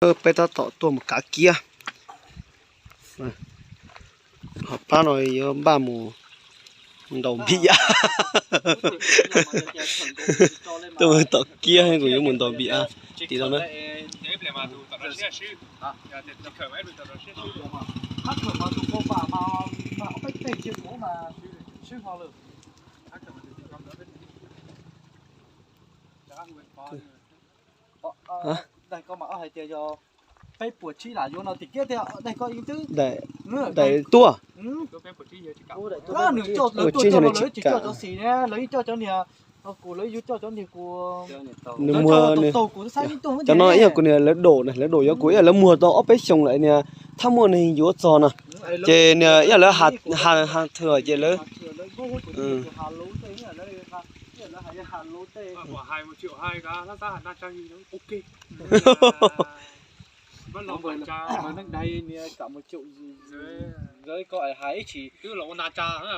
Peb tab tom tuaj mus kav kiab. Ho pab no yuav npaj mus ntaus npiv av. Tuaj mus tom kiab kuv yuav mus ntaus npiv av tim no na. Peb puas tsib lam yuav no tiag tiag, daim tuaj. Nws coj, lawv tsis coj cov xis ne, lawv yeej coj cov niag, kuv lawv yuav coj cov niag kuv, nws muag, cov no ib yam kuv niag lawv dam na, lawv dam yuav kuv ib yam lawv muag tau ob peb xyoos lawm niag, thab muaj neeg yuav txog no, ces niag ib yam lawv has thwm ces lawv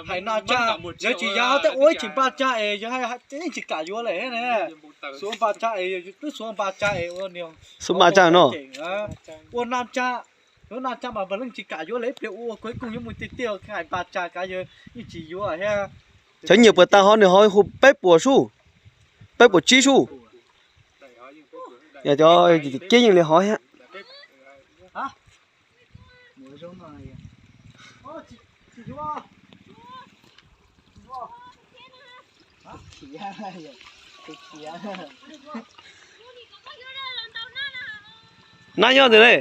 hais na tsa, lawv tsis yav tej ua ib tsis npaj tsa es yog yeej tsis kam yuav lawm ne. Xuav npaj tsa es twb xuav npaj tsa es ua niag, xuav npaj tsa no, ua naj tsa, xuav naj tsa mas npawg leej tsis kam yuav lawm, ib pliag ua kuv ib koog yuav mus tiag tiag, hais npaj tsa kav yawg yeej tsis yuav thiab. Cov nyiam puas tag ho nws ho hu peb puas sub, peb puas tsib sub. Yog cov kiab yeej li ho thiab. Nab nyob ntawm ne.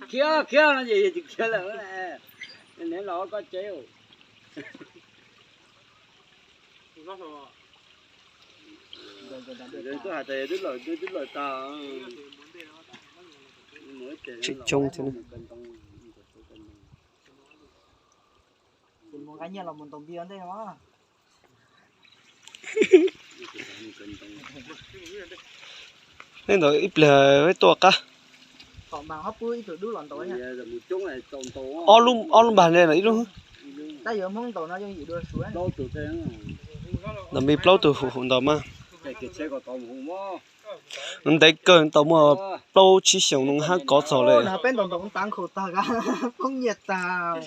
Khiav, khiav no ces tsis khiav lawm, niam los koj tsev. Yawg twb hais tias yawg twb lawm, yawg twb lawm tag. Tseem tsoo thiab. Nqa nyiaj los mus ntaus npias ntej os. Neb ntaus ib pliag peb tuaj qab. Ob lub, ob lub npag ne los ib lub. Ntaus me plaub tug hu hu ntaus mas. Ntev kawg, tau muaj plaub tsib xyoos no hab kov txog li. Peb ntaus ntaus tav nkhaus tag, poob nyiaj tag.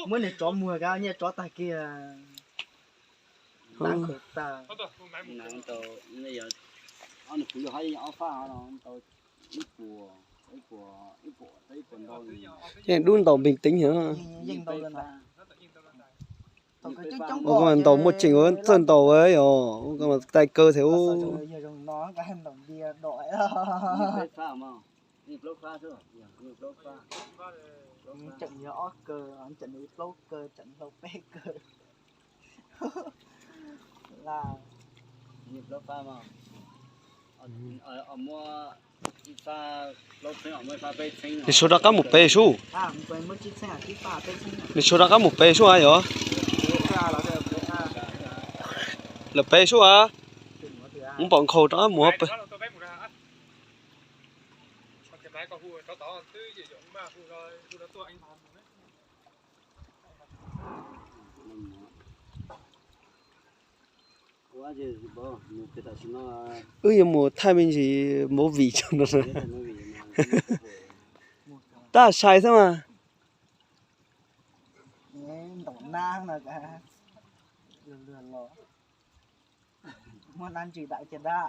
Muab niag tsov muag, nyiaj tsov tag kiag. Tav nkhaus tag. Yeej dub ntaus npeeg teev heev. Ua koj mas ntaus muaj tseem ua txawj ntaus yog ua koj mas tai kaw thiab. Tseem yog ob kaw, tseem hlau peb kaw. Nws sua rov qab mus pem sub. Nws sua rov qab mus pem sub a yog. Lawm pem sub a. Mus npaum nkhaus rov qab mus pem. Wb yuav mus thaij me ntsis movie tso no. Tab sai xwb mas. Muaj dab ntsis dam kiag dab.